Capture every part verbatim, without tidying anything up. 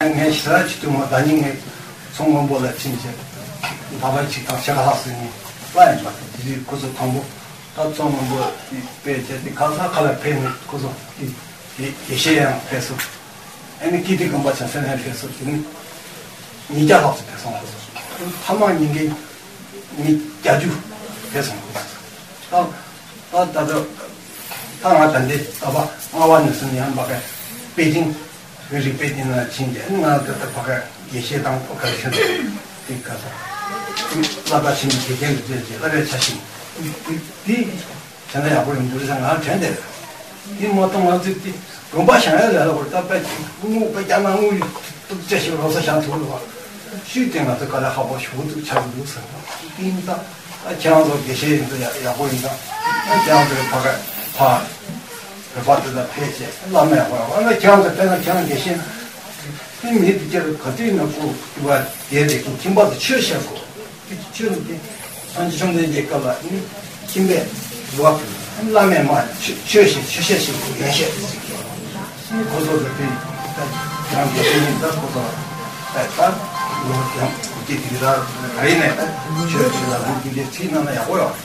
ངས་ཞེ་དྲག་ཅིག་ཐུག་མ། ད་ནི་ངས་མཚོ་སྔོན་པོ་ལ་ཕྱིན་བྱས་ཟླ་བ་གཅིག་དང་ཕྱེད་ཀ་ལྷག་ཙམ་ནས་ལྷག་ཡིན་པ་དེ་དུས་ཁོ་ཚོ་དང་པོ་ད་མཚོ་སྔོན་པོ་དེ་དཔེ་བྱས་ཏེ་ག་ས་ག་ལ་ཕེབས་ནས་ཁོ་ཚོ་དེ་དགེ་བཤེས་ཡང་ཕེབས་སོང་། ཨ་ནི་ཀིརྟི་དགོན་པ་བྱང་སེམས་ཡང་ཕེབས་སོང་། དེ་ནི་ཉིས་བརྒྱ་ལྷག་ཙམ་ཕེབས་སོང་། ཁོ་ཚོ་ཐ་མག་ཉིས་འགའི་མི་བརྒྱད་ཅུ་ཕེབས་སོང་། ད་ད་ད་ད་ད་ང་ད་ལྟའི་ཟླ་བ་ལྔ་པ་ནས་བཟུང་ཡང་ཕ་གི་པེ་ཅིང་བོད་རིག་པའི་སྡིངས་ལ་ཕྱིན་ཏེ། ང་ད་ལྟ་ཕ་གི་དགེ་བཤེས་དང་ཕ་གི་ཕྱིན་ཏེ་དེ་ག་ས་སློབ་གྲྭ་ཆེན་མོའི་དགེ་རྒན་དུ་བསྡད་ཅིང་བསླབ་པའི་ཆ་ཤས་དེ་དེ་བྱས་ན་ཡག་པོ་ཡོང་འདུག་ཟེར་ང་དྲན་ཏེ། དེ་མ་གཏོགས་ང་ཚོས་དེ་དགོན་པ་བཞེངས་ཡ་ལས་སླ་པོ་རེད། ད་དཔེ་དངུལ་དཔེ་རྒྱ་ནག་དངུལ་སྟོབས་ཆེ་ཞིག་ལོ་ས་བཞེངས་ཐུབ་ལ་བ། ཤུལ་དེ་ང་ཚོ་དཀའ་ལས་ཁག་པོ་ཞེ་པོ་འདུག་ཆགས་འདུག་ཟེར་ན། དེ་ཡིན་ད། ཨ་ཁྱེད་རང་ཚོ་དགེ་བཤེས་ཡིན་ཚོ་ཡག་ཡག་པོ་ཡིན་ད། ཨ་ཁྱེད་རང་ཚོའི་ཕ་ག་ཕ་བོད་པ་དེ་ལ་ཕེབས་བྱས་བླ་མ་ཡག་པོ་ཡག་པོ། ཨ་ཁྱེད་རང་ཚོ་དཔེར་ན་ཁྱེད་རང་དགེ་བཤེས་ན། དེ་མི་དེ་ཁྱེད་ག་དུས་ན་ཁོ་དུ་བ་དེ་རེད། ཁོ་ཁྱིམ་པ་ཚོ་ཆོས་བཤད་དགོས། ཆོས་ལུགས་དེ་སངས་རྒྱས་བཅོམ་ལྡན་འདས་སྐབས་ལ་ནི་ཁྱིམ་པས་འདུལ་བ་ཕུལ། བླ་མས་མར་ཆོས་ཆོས་བཤད། ཆོས་བཤད་ཞིག་ཡན་ཆད་དེ་ཅིག་ཁོ་ཚོ་ཚོ་དེ་ད་རང་གི་ཤེས་ཡིན་ད་ཁོ་ཚོ་ད་ད་ལོ་རྒྱང་གི་དེ་ར་རེད་ནས་ད་ཆོས་ཆོས་ལ་ལུགས་འདི་འདྲའི་ཚིག་གནང་ན་ཡག་པོ་ཡོད།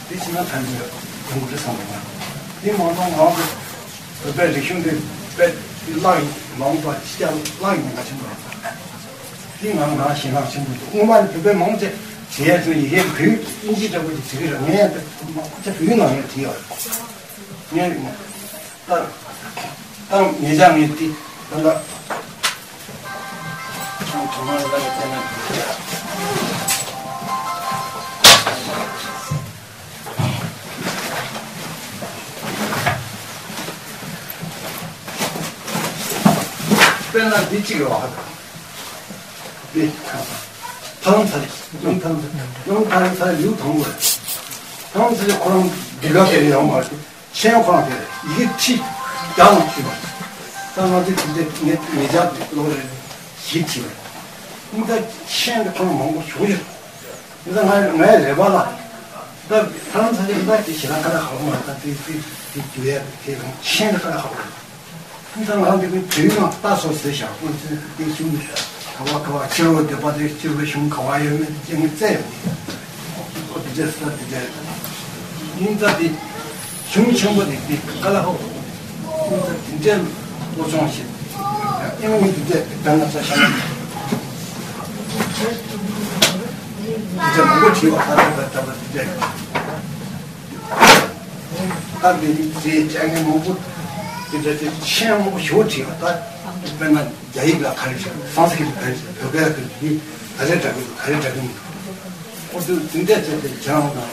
དེ་ཕྱིན་ན་ཐམས་ཅད་ཡོང་གི་རེད་བསམ་གི་ཡོད། དེ་མ་གཏོགས་ང་ཚོ་བོད་པའི་རིག་གཞུང་དེ་དཔེ་བརླག་ཡིན་མ་འོངས་པ་ཕྱི་རྒྱལ་བརླག་ཡིན་ན་ཆེན་པོ་རེད། དེ་ང་ང་ཞེད་སྣང་ཆེན་པོ་འདུག་སྔོན་མ་ནས་བོད་པའི་མང་ཆེ་བྱེད་ཡས་ཚོ་ཡི་གེ་བོད་དབྱིན་ཇི་འདྲ་པོ་ཅིག་བྲིས་ཀྱི་རེད། ངས་ཡང་དེ་མང་ཆེ་བོད་ནང་ཡང་བྲིས་ཡོད་རེད། ངས་ད་ད་ངེད་ཅག་ངས་དེ་ད་ལྟ་ཚང་ཐོག་མར་ལ་བལྟས་ན། དཔེར་ན་འདི་གཅིག་རེད་བ། འདི་ཐང་ཚ་ལི་ནང་ཐང་ཚ་ནང་ཐང་ཚ་ལིའུ་ཐང་བ། ཐང་ཚ་ལི་ཁོ་རང་འདི་ག་དེ་ཡོང་བ་རེད། ཤེས་ཡོན་ཁོ་རང་དེ་ཡི་གེ་ཁྲི་བརྒྱ་ལ་ཁྲི་བ། ད་ང་ཚོའི་དེ་འདྲའི་ངེད་ངེད་ཅག་གི་ལོ་རེ་བཞི་ཁྲི་བ། ཨིན་ད་ཤེས་ཡོན་དེ་ཁོ་རང་མང་པོ་ཞུགས་ཡོད། ཨིན་ད་ང་ངའི་རེ་བ་ལ་ད་ཧ་ལམ་ཚ་ཅིག་ད་དེ་ཞེ་ན་ཁ་ན་ཧ་གོ་མ་ད་དེ་དེ་དེ་རྒྱུ་ཡ་དེ་རང་ཤེས་ཡོན་ཁ་ན་ཧ་གོ། ཨིན་ད་ང་དེ་གི་དུས་ནང་ལྟ་སོ་ཟེར་བཞག་ཁོ་ཚོས་དེ་གཞུང་ག་བ་ག་བ་ཕྱི་རོལ་སྡེ་པ་དེ་ཕྱི་རོལ་གཞུང་ག་བ་ཡོད་མེད་དེ་ངས་བཙལ་ཡོང་གི། ཨོ་དེ་འདྲས་ད་དེ་འདྲས་ཡིན་ད་དེ་གཞུང་ཆེན་པོ་དེ་དེ་ག་ལ་ཧོ་ཨིན་ད་དེ་འདྲས་བློ་སྦྱོང་བྱེད་ཨིན་ངས་དེ་འདྲས་དེ་ལྟར་ན་ས་ཤ་ན་དེ་འདྲས་མང་པོ་བྲིས་པ་ད་ད་ད་ད་དེ་འདྲས། ད་འདི་ཡིག་ཚད་ཅན་ངས་མང་པོ་དེ་འདྲ་དེ་ཤེས་མང་པོ་ཞེ་པོ་བྲིས་པ། ད་དཔེར་ན་རྒྱ་ཡིག་ལ་ག་རེ་བྲིས། སཾ་སྐྲྀཏ་ལ་ག་རེ་བྲིས། བོད་སྐད་ལ་ག་རེ་བྲིས། ག་རེ་འདྲ་གི་འདུག་ག་རེ་འདྲ་གི་མི་འདུག་ཨོ་དུ་དེ་འདྲ་བྱས་ཏེ་སྦྱང་དང་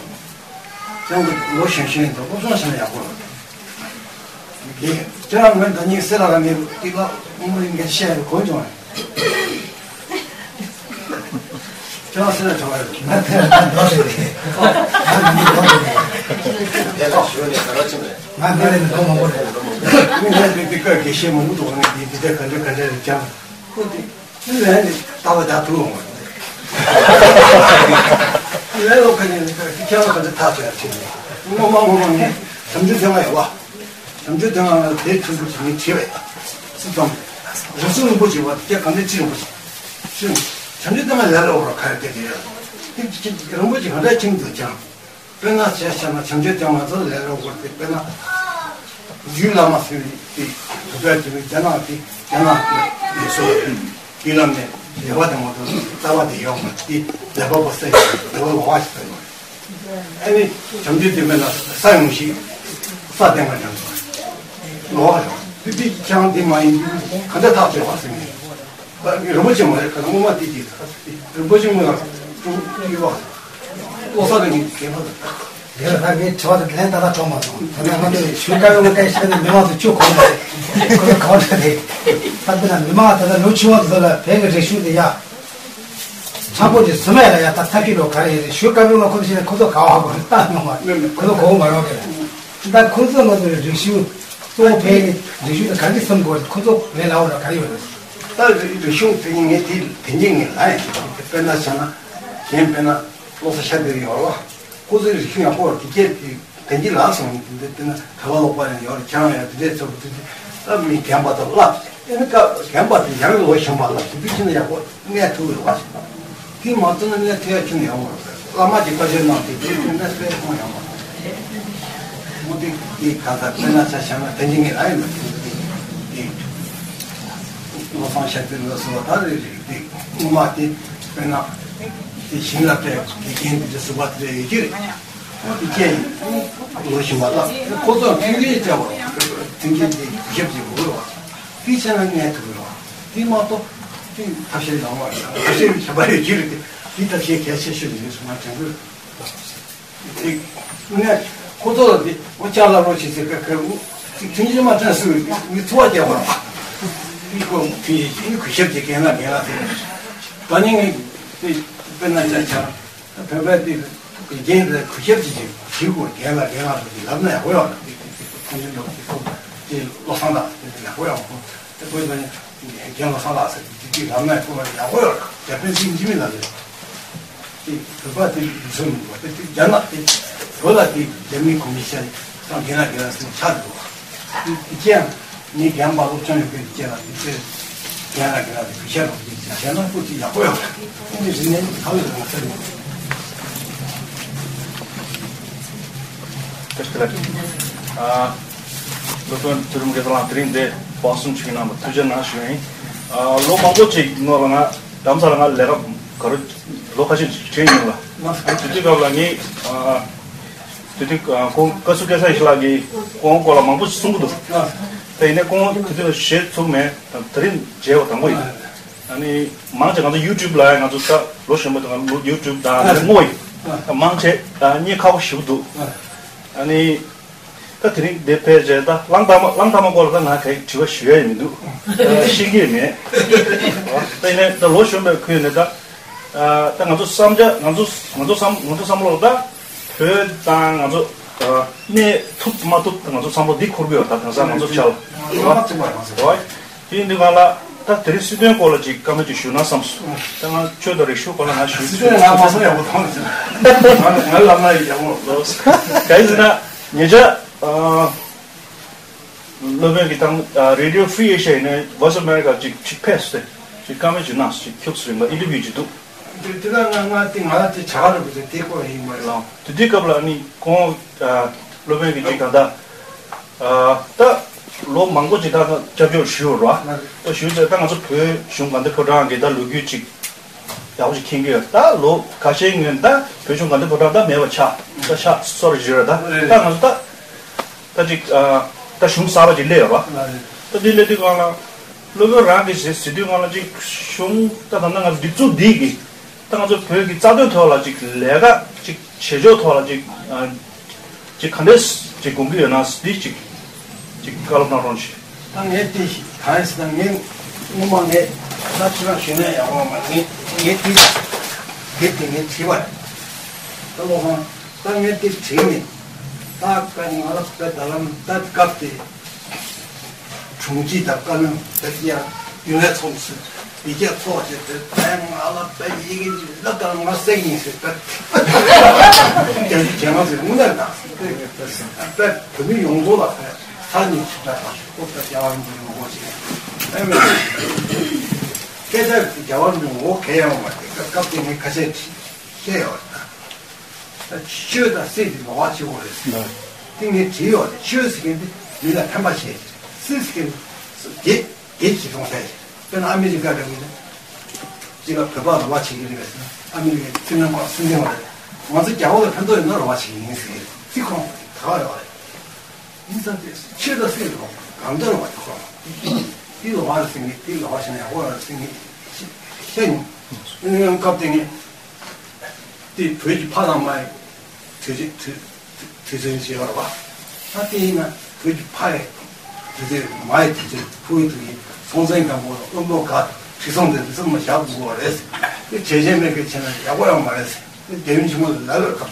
སྦྱང་གི་ལོ་གཞོན་གཞོན་ཡིན་དུས་སློབ་སྦྱོང་བྱས་ན་ཡག་པོ་རེད། དེ་ཁྱེད་རང་ངོས་ད་ཉིན་སེ་ལ་ར་མེད་ཏིག་ལ་མུ་མུ་ཡིན་གྱི་བཤད་ཡོད་གོ་བྱུང་། ཅང་སེ་ལ་གྲོགས་ཡོད། ང་དེ་ལ་ད་འགྲོ་ཟེར་རེད། ང་མི་འགྲོ་ཟེར་རེད། དེ་ལ་ཞུ་ནས་ག་རེ་བྱུང་རེད། ང་དེ་ལ་མི་འགྲོ་མང་པོ་རེད། མི་ངས་དེ་དེ་ཀ་དགེ་བཤེས་མང་པོ་འདུག་ངས་དེ་དེ་ག་འདྲ་ག་འདྲ་རེད་ཀྱང་། ཁོ་དེ་ལན་ནས་ལྟ་བ་རྒྱག་ཐུབ་འོང་བ་རེད། ལན་ལོ་ཁ་ཉིན་ནས་ཀ་ཁྱེད་ལ་ག་འདྲ་ཐག་ཆོད་ཡ་ཁྱེད་ནས་ངོ་མ་ངོ་མ་ངས་བྱམས་ཆུ་ཚང་མ་ཡོད་བ། བྱམས་ཆུ་ཚང་མ་ལ་དེ་ཁྲིམས་ཁུར་གྱི་ངས་བྲིས་པས་སུ་ཙམ་རེ་ཟུང་རིན་པོ་ཆེ་བ་དེ་ག་འདྲ་ཅི་རིན་པོ་ཆེ། ཤིང་། བྱམས་ཆུ་ལྟ་མ་ལས་ལ་འོ་ར་ཁ་ཡ་སྐད་དེ་ཡ། ཁྱེད་ཁྱེད་རིན་པོ་ཆེ་ག་འདྲ་ཁྱིམ་དུ་ཀྱང་། དཔེར་ན་བྱས་བྱས་ན་བྱམས་ཆུ་ལྟ་མ་ཚོ་ལས་ལ་འོ་དེ་དཔེར་ན། རྒྱུད་བླ་མ་ཟེར་བའི་དེ་བོད་པའི་དེ་བའི་རྒྱ་ནག་དེ་རྒྱ་ནག་གི་ལས་སོ་དེ་རྒྱུད་བླ་མའི་ལས་པ་དེ་མ་གཏོགས་རྩ་བ་དེ་ཡོད་མ་དེ་ལས་པ་པོ་སེ་ལས་པ་ལོ་བ་ཞིག་ད་ཡོད། ཨ་ནི་བྱམས་ཆུ་དེ་མེད་ན་ས་ཡོང་ཞིག་ས་སྟེང་ལ་འགྲམ་ལོ་བ་དེ་དེ་ཁྱང་དེ་མ་ཡིན་ག་འདྲ་ཐག་ཆོད་པ་ཟེར་ནས། རིན་པོ་ཆེ་མ་རེད་ག་ལ་ངོ་མ་དེ་དེ་རིན་པོ་ཆེ་ངོ་ལ་ཀྲུང་ཡུལ་བ་ལོ་ས་རེ་ངས་དེ་མ་རེད། དེ་ལ་ད་ངས་དྲི་བ་དེ་ལན་ད་ལྟ་གྲོངས་མ་སོང་། ད་ལྟ་ང་ཚོ་ཞུ་དཀའ་བའི་ངོ་སྐད་བཤད་ན་མི་མང་ཚོ་ཅུང་གོ་མ་རེད། ཁོ་ཚོ་ག་བ་འདྲ་རེད། ད་དཔེར་ན་མི་མང་ད་ལྟ་ལོ་ཆུང་བ་ཚོ་ལ་བོད་ཀྱི་རིག་གཞུང་དེ་ཡ། ཚང་པོ་ཅིག་སུ་མེད་ལ་ཡ་ད་ཐབས་ཤེས་འགྲོ་ག་རེ་ཡིན་རེད། ཞུ་དཀའ་བའི་ངོ་ཁོ་ཚོ་ཤེས་ན་ཁོ་ཚོ་ག་བ་གོ་རེད་ལྟ་མྱོང་བ་རེད། ཁོ་ཚོ་གོ་གི་མ་རེད་ག་རེད། ད་ཁོ་ཚོ་ང་ཚོའི་རིག་གཞུང་གཙོ་བོ་ཕལ་ཆེར་རིག་གཞུང་དེ་ག་འདྲ་སེམས་དགོས་རེད། ཁོ་ཚོ་ལས་སླ་བོ་ར་ག་རེ་ཡོད་རེད། ད་རིག་རིག་གཞུང་དེ་ངས་དེ་དེ་ཉིད་ངས་ལ་ཡིན་དཔེར་ན་བྱས་ན་གཞན་དཔེར་ན་བློ་བཟང་ཤཱ་རྡོ་རྗེ་ཡོད་རེད་བ། ཁོ་ཚོའི་རིག་གཞུང་ཡག་པོ་རེད། དེ་སྐད་དེ་དེ་ཉིད་ལ་སོང་དེ་དཔེར་ན་ག་བ་ལོག་པ་ཡང་ཡོད་རེད། ཁྱང་ཡང་དེ་འདྲས་ཚོ་དེ་དེ། ད་མི་རྒན་པ་དང་བསླབ། ཨེ་ནི་ཀ་རྒན་པ་དེ་ཡང་ལོ་གཞོན་པ་བསླབ་དེ་འདུག་ཕྱིན་ན་ཡག་པོ་གནས་ཐུབ་ཡོད་པ་ཞིག་དང་། དེ་མ་བརྩིས་ན་གནས་ཐུབ་ཡ་ཁྱོན་ནས་ཡོང་བ་རེད། བླ་མ་གྱིས་བཀའ་ཆོས་གནང་དེ་དེ་ཁྱོན་གནས་ཐུབ་ཡ་ཁོང་ཡོང་བ་རེད། མོ་དེ་དེ་ག་ས་དཔེར་ན་ཆ་བཞག་ན་དེ་འཇིགས་ངེས་ལ་ཡིན་པ་དེ་དེ་བློ་བཟང་ཤཱཀྱ་ལོ་སོགས་ད་རེ་རེ་དེ་སྔོན་མ་དེ་དཔེར་ན་དེ་བྱིན་རླབས་སྤྲད་དགེ་རྒན་དེ་ཚོ་སུ་བ་དེ་ཡོད་ཀྱི་རེད། ཁོང་དེ་སྐད་ཡིན། ལོ་བཞིན་པ་ལ་ཁོ་ཚོར་མཐུན་རྐྱེན་བྱ་བ། མཐུན་རྐྱེན་དེ་ཞབས་ཀྱི་འོས་བ། དེ་བྱས་ན་གནས་ཐུབ་རེད་བ། དེ་མ་གཏོགས་དེ་ཐབས་ཤེས་ལངས་བ་ཐབས་ཤེས་བྱ་བ་ཡོད་ཀྱི་རེད། དེ་ཐབས་ཤེས་གལ་ཆེ་ཤོས་རེད་སོང་ང་དྲན་གི་རེད། དེ་ངས་ཁོ་ཚོ་ལ་དེ་ངོ་ཅག་ལ་རོགས་བྱེད་ཟེར་གི་གི་མཐུན་རྐྱེན་མ་བསྟན་སུ་མི་ཚོ་བ་རྒྱབ་པ། དེ་ཁོ་མཐུན་རྐྱེན་གྱི་གུས་ཞབས་ཀྱི་རྒན་ལགས་རྒན་ལགས་ཟེར། ད་ནི་ངས་དེ་དཔེར་ན་ཅག་ཆ། བོད་པའི་དེ་རྒན་དེ་གུས་ཞབས་ཅིག་ཅིག་ཞུ་དགོས། རྒན་ལགས་རྒན་ལགས་ཟེར་ལབ་ན་ཡག་པོ་ཡོད་རེད། དེ་དེ་དེ་ཁོང་ཚོའི་ལོ་དེ་ཁོ་དེ་བློ་བཟང་ལགས་དེ་ཡག་པོ་ཡོད་རེད། དེ་ཁོས་ད་རྒན་བློ་བཟང་ལགས་ཟེར་དེ་དེ་ལབ་ན་ཡག་པོ་ཡོད་རེད། ཡག་པོ་ཡོད་རེད། རྒྱ་དཔོན་ཚིག་འཇིགས་མེད་ལགས་རེད། དེ་བོད་པ་དེ་ཡུལ་སྲོལ་མི་འདུག་དེ་དེ་རྒྱ་ནག་དེ་བོད་ལ་དེ་རྒྱ་མིའི་གོམས་གཤིས་ཤར་ཡིན་ཙང་རྒན་ལགས་རྒན་ལགས་ཟེར་ཆགས་འདུག་དེ་དེ་ཅི་ཡང་། ངས་རྒན་པ་སློབ་སྦྱོང་ཡོད་མཁན་དེ་སྐྱེས་ལ་དེ་ཚོས་རྒན་ལགས་རྒན་ལགས་དེ་གུས་ཞབས་རོགས་ཀྱིས་བྱས་ན་ཁོ་ཅིག་ཡག་པོ་ཡོད་རེད། ཨེ་ནི་རིག་གནས་ནི་ག་ལ་ཡོད་ང་ཚོ་ནི། བཀྲ་ཤིས་བདེ་ལེགས། ཨ། སློབ་དཔོན་ཚུལ་ཁྲིམས་དགེ་རྩ་ལགས་དེ་རིང་འདིར་སྦག་གསུམ་བྱུང་གནང་བར་ཐུགས་རྗེ་གནང་ཞུ་ཡིན། ཨ། ལོ་མང་པོ་ཅིག་སྔོན་ལ་ང་རྡ་རམ་ས་ལ་ང་ལས་ཀ་ག་རེ་ལོ་ཁ་ཤས་ཅིག་བྱས་ཡིན་ལ། དེ་དུས་སྐབས་ལ་ངས་ཨ། དེ་དུས་ཁོང་བཀའ་ཟུར་སྐལ་བཟང་ཡེ་ཤེས་ལགས་ཀྱིས་ཁོང་སྐོར་ལ་མང་པོ་ཞིག་གསུང་གི་འདུག་ད་ཡིན་ནའི་ཁོང་དེ་དུས་ལ་ཞེ་ཚུགས་མེད། ད་དེ་རིང་མཇལ་བ་དང་པོ་ཡིན། ཨ་ནི་མང་ཆེ་ང་ཚོ་ཡུ་ཊུབ་ལ་ཡང་ང་ཚོ་ད་ལོ་གཞོན་པ་དང་ང་ཚོ་ཡུ་ཊུབ་དང་ཨ་ནི་བསྔོ་ཡིན། ད་མང་ཆེ་ད་རྙེད་ཁག་པོ་ཞེ་པོ་འདུག་ཨ་ནི་ད་དེ་རིང་འདིར་ཕེབས་རྗེས་ད་གླང་དར་མ་གླང་དར་མ་སྐོར་ལ་ད་ང་གའི་དྲི་བ་ཞུ་ཡ་ཡི་མི་འདུག་ཤེས་ཀྱི་མེད། ད་ཡིན་ནའི་ད་ལོ་གཞོན་པའི་ཁུལ་ནས་ད། ད་ང་ཚོ་བསམ་བྱ་ང་ཚོ་ང་ཚོ་བསམ་ང་ཚོ་བསམ་བློ་ད་བོད་དང་ང་ཚོ་གནས་ཐུབ་མ་ཐུབ་ད་ང་ཚོ་བསམ་བློ་འདི་འཁོར་གི་ཡོད། ད་དེང་སང་ང་ཚོ་ཆ་ལ་རེད་བ། དེ་ཡིན་དུས་གང་ལ་ད་དེ་རིང་སྲིད་དོན་སྐོར་ལ་ཅིག་བཀའ་མོལ་ཅིག་ཞུ་ན་བསམ་སོང་། ད་ང་ཆོས་དང་རིག་གཞུང་སྐོར་ལ་ང་ཞུ། སྲིད་དོན་ང་མ་སོང་ཡག་པོ་མཐོང་ང་ང་ལབ་ན་ཡག་པོ། ག་ཡིན་ཟེར་ན་ཉེ་ཆར། སློབ་དཔོན་གྱིས་དང་Radio Free Asia ཡིན་ནའི་Voice of America ཅིག་ཅིག་ཕེབས་སོང་སྟེ་ཅིག་བཀའ་མོལ་ཅིག་གནང་སོང་། ཅིག་ཁྱུག་ཙམ་རིང་པ་ཨིན་ཊར་བིའུ་ཅིག་འདུག་དེ་དེ་ལ་ང་ང་དེ་ང་ལ་དེ་བྱ་བ་རེད་པ་དེ་དེ་སྐོར་ཡིན་མ་རེད། ལགས་དེ་དུས་སྐབས་ལ་ནི་ཁོང་སློབ་དཔོན་གྱིས་ཅིག་ད་ལྟ་ད་ལོ་མང་པོ་ཅིག་ད་ལྟ་སྐྱབས་བཅོལ་ཞུས་ཡོད་རེད་བ། ད་ཞུས་ཚེ་ད་ང་ཚོ་བོད་གཞུང་དགའ་ལྡན་ཕོ་བྲང་གི་ད་ལོ་རྒྱུས་ཅིག་ཡག་པོ་ཞིག་མཁྱེན་གྱི་ཡོད། ད་ལོ་ཁ་ཤས་སྔོན་ད་བོད་གཞུང་དགའ་ལྡན་ཕོ་བྲང་ད་མེད་པ་ཆགས། ད་ཆགས་སོ་རེ་བཞིན་རེད། ད་ད་ང་ཚོ་ད་ད་ཅིག་ཨ་ད་གཞུང་གསར་པ་ཅིག་སླེབས་ཡོད་པ། ད་དེ་སླེབས་དུས་སྒང་ལ་སློབ་དཔོན་རང་གིས་ཟེར་ཟེར་དུས་སྒང་ལ་ཅིག་གཞུང་ད་ད་ལྟ་ང་ཚོ་སྒྲིག་འཛུགས་འདི་གི་ད་ང་ཚོ་བོད་ཀྱི་རྩ་དོན་ཐོག་ལ་ཅིག་ལས་ཀ་ཅིག་བྱེད་ཕྱོགས་ཐོག་ལ་ཅིག་ཨ། ཅིག་ག་འདྲས་ཅིག་དགོངས་ཀྱི་ཡོད་ན་འདི་ཅིག་ཅིག་བཀའ་སློབ་གནང་རོགས་ཞུ། ད་ངས་དེ་ཞིག་གང་ཡིན་ཟེར་ན་ངས་སྔོན་མ་ངས་ད་ཁྱེད་རང་ཞུས་ན་ཡག་པོ་མ་ངས་ངས་དེ་དེ་དེ་ངས་བྲིས་པ་རེད། ད་བློ་བཟང་ད་ངས་དེ་བྲིས་ནས་ད་དཔེ་ང་ལ་དཔེ་ད་ལམ་ད་སྐབས་དེ། དྲུང་ཆེ་དང་བཀའ་བློན་དེ་ཡང་རྒྱུན་ལས་ཚོགས་སུ་ཡི་གེ་ཚོགས་བྱས་ཏེ་ད་ང་ལ་དཔེ་ཡི་གེ་ལབ་ད་ང་སེང་ཡིན་ཟེར་ད། རྒྱ་རྒྱ་ང་ཚོས་དངོས་གནས་ད་དཔེ་བོད་མི་ཡོངས་རྫོགས་ལ་དཔེ་ས་གཉིས་ཆུ་ཚ་དང་ཁོ་ད་རྒྱ་བར་འདི་ངོ་ཅིག་ཨེ་མེད། སྐད་ཆ་རྒྱ་བར་འདི་ངོ་གལ་ཡོང་བ་དེ་སྐབས་དེ་ངས་ཁ་ཤས་བཤད་ཡོད་ད། ཆོས་དང་སྲིད་དེ་ལོགས་ཀ་གཅིག་པོ་རེད། དེ་ངས་བྲིས་ཡོད་རེད། ཆོས་ཟེར་མཁན་དེ་མི་ལ་ཕན་པ་བྱེད་ཀྱི་རེད། སྲིད་ཟེར་མཁན་དེ་སྒེར་སྒེར་གྱི་གཏོང་ས་རེད། དཔེར་ན་ཨ་མི་རི་ཀ་འདྲ་བོ་ཡིན་ན་གཅིག་ལ་བོད་པ་རོགས་པ་བྱེད་ཀྱི་རེད་པས་ཟེར་ན་ཨ་མི་རི་ཀའི་སྲིད་བློན་ཁོ་སྲིད་འཛིན་པ་རེད། ང་ཚོ་རྒྱ་བོད་ལ་ཕན་ཐོགས་ཡོད་ན་རོགས་པ་བྱེད་ཀྱི་ཡིན་ཟེར་གྱི་རེད། ཚིག་ཁོང་ག་པར་ཡོད་རེད། ཡིན་ཙང་དེ་ཆོས་དང་སྲིད་ལོགས་གང་འདྲ་རོགས་པ་དེ་ཁོ་རང་དེ་ལོགས་པ་རེད་ཟེར་མཁན་དེ་ལོགས་པ་བྱས་ན་ཡག་པོ་རེད་ཟེར་མཁན་བཤད་མྱོང་། ཡང་སྐབས་དེ་ངས། དེ་བོད་ཀྱི་ཕ་དང་མ་ཡི་དུས་ཆེན་དུས་དུས་ཆེན་ཞེས་པ་རེད་པ། ད་དེ་ཡིན་ན་བོད་ཀྱི་ཕ་ཡི་དུས་ཆེན་མ་ཡི་དུས་ཆེན་ཕུ་བོའི་དུས་ཆེན་སྲོང་བཙན་སྒམ་པོ་དང་བློན་པོ་ག་ཁྲི་སྲོང་ལྡེ་བཙན་མ་བཞག་དགོས་པ་རེད། དེ་བྱས་རྗེས་མེད་པའི་ཆེ་ན་ཡག་པོ་ཡོད་མ་རེད། དེ་དེ་རིང་ཆུང་མ་ལ་ལ་ལ་ཁ་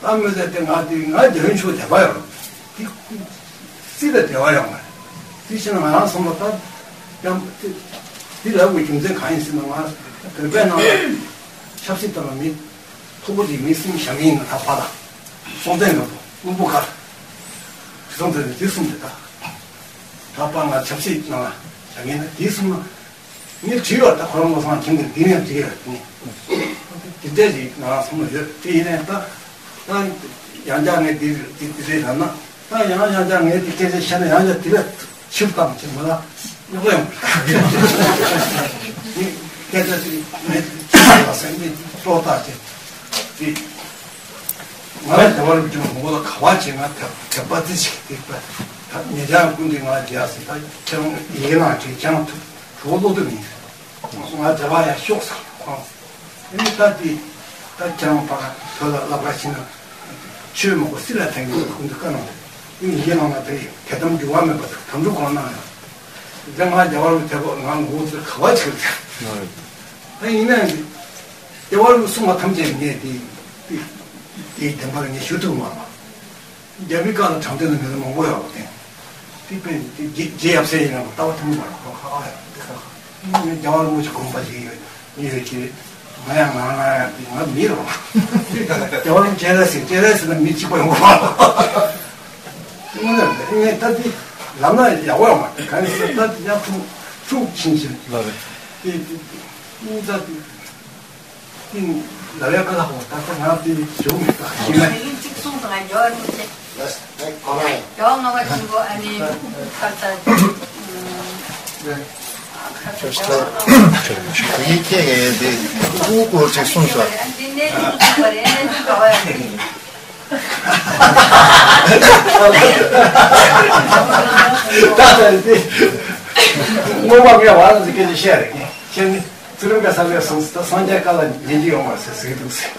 ད་མི་ཟེར་དེ་ང་དེ་ང་དེ་རིང་ཆུང་དད་པ་ཡོད་རེད། དེ། སྲིད་དང་འབྲེལ་བ་ཡོད་མ་རེད། དེ་བྱས་ན་ང་རང་བསམ་བློ་ལྟར་ཡང་དེ་དེ་ལབ་དགོས་རྒྱུ་མཚན་གང་ཡིན་ཟེར་ན་ང་བོད་པའི་ནང་ལ་ཆབ་སྲིད་ཐོག་ལ་མི་མཐོ་པོ་དེ་མི་གསུམ་བཞག་གི་ཡིན་ན་ད་བར་ལ་སྲོང་བཙན་སྒམ་པོ་བློན་པོ་ག་ཁྲི་སྲོང་ལྡེ་བཙན་དེ་གསུམ་རེད་ད། ད་པ་ང་ཆབ་སྲིད་ནང་ལ་བྱ་ངན་ན་དེ་གསུམ་ལ་ངས་བྲིས་ཡོད། ད་ཁོ་རང་བློ་བཟང་ཁྱིམ་གྱི་འདི་ནས་བྲིས་ཡོད་དེ། དེ་འདྲ་ཞིག་ང་རང་བསམ་བློ་ཡོད། དེ་ཡིན་ནའི་ད་ད་ཡང་བསྐྱར་ངས་འདི་འདི་འདི་རེད་ལབ་ན། ད་ཡང་ཡང་བསྐྱར་ངས་འདི་སྐད་ཆ་བཤད་ན་ཡང་བསྐྱར་དེ་ལ་ཕྱིར་བཏང་ཕྱིར་མ་ལ་རྙོག་ཡོང་གི། སྐད་ཆ་དེ་ངས་ཕྱིར་ལ་སེམས་ཀྱི་ལྟོ་བཏགས་ཀྱི་དེ། ང་ལ་དེ་བར་བྱུང་ངོ་ལ་ག་བ་བྱེད་ང་ཐབས་ཐབས་པ་ཙི་ཞིག་སྟེགས་པ། ད་ཉེ་ཆར་ཀུན་གྱིས་ང་རྒྱལ་སྲིད། ད་ཁྱེད་རང་ཡི་གེ་ནང་བྲིས་ཀྱང་ཐུབ་གྲོགས་བློ་དུ་མིན། ང་རྒྱལ་བ་ཡང་ཤོག་ཟེར་ཁོང་། ཨེ་ནི་ད་དེ་ད་ཁྱེད་རང་ཕ་ག་བོད་ལ་བསླབ་ག་ཕྱིན་ན་ཆོས་མང་པོ་སྲིད་ལ་ཐེངས་ཀྱི་ཀུན་གྱིས་བཀའ་གནང་། ཨེ་ནི་ཡི་གེ་ནང་ལ་དེ་དད་དམ་འགྱུར་བ་མེད་པ་དང་དམ་ཕྲུག་གང་གནང་ཡང་། ད་ང་རྒྱལ་བ་རུ་ཐེབས་པ་ང་ངོ་ཚོས་ག་བ་བྱེད་ཀྱི་ད་ཡིན་ན་ཡང་། རྒྱལ་བ་རིན་པོ་ཆེ་གསུངས་པ་ཐམས་ཅད་ངས་དེ་དེ་དེའི་བདེན་པར་ངས་ཞུ་ཐུབ་མ་རེད། རྒྱ་མི་སྒང་ལ་དྲང་བདེན་ལ་མི་ལ་མང་པོ་ཡོད་པ་དེ། དེ་དཔེ་དེ་རྗེ་རྗེ་ཡབ་སྲས་ཡིན་ན་ལྟ་བ་ཐུབ་མ་རེད། ཁོ་ཁ་ཁ་ཡོད་དེ་ཁ་ཁ། ངས་རྒྱལ་བ་རིན་པོ་ཆེ་དགོངས་པ་ཞིག་ཡོད་ཡོད་ཀྱི་ང་ཡང་ང་ང་ཡང་དེ་ང་མི་རེད་བ། རྒྱལ་བ་རིན་པོ་ཆེ་རེད་ཟེར་ཅེ་རེད་ཟེར་ན་མི་གཅིག་པ་ཡོང་བ། དངོས་གནས་རེད། ངས་ད་དེ་ལབ་ན་ཡག་པོ་ཡོང་བ་གང་ཡིན་ཟེར་ད་དེ་ཡང་ཐུག་ཐུག་ཕྱིན་ཕྱིན་ལ་རེད། དེ་དེ་དེ་དངོས་ད་དེ། ཏིང་ལ་ལས་ཀ་ལ་ཧོ་ད་ལྟ་ང་དེ་ཞུ་མེད་པ་ཤེས་ན། མི་ལིང་གཅིག་གསུངས་སོང་ང་རྒྱལ་བ་རིན་པོ་ཆེ། ལགས་སོ། ད་གོ་ན་ཡིན། རྒྱལ་བ་ལྔ་པ་ཆེན་པོ་ཨ་ནི་ཁ་ཚ། ཁ་ཚ་རྒྱལ་བ་ལྔ་པ། ཡིག་སྐད་ཀྱི་དེ་ཀུ་ཀུ་ཅིག་གསུངས་སོང་། འདི་གནས་ཚུལ་གསུངས་པ་རེད། གནས་ཚུལ་ག་བ་ཡང་མེད། ད་ལྟ་རེད་དེ། སྔོན་མ་ངས་བར་ཙམ་སྐད་ཆ་བཤད་རེད། ཁྱེད་ནི། ཚུལ་ཁྲིམས་ཀྱི་ས་ལས་སོང་ཟེར། ད་སངས་རྒྱས་བཀའ་ལ་ཉན་གྱི་ཡོད་མ་རེད་ཟེར་ཟེར་གྱི་འདུག་ཟེར།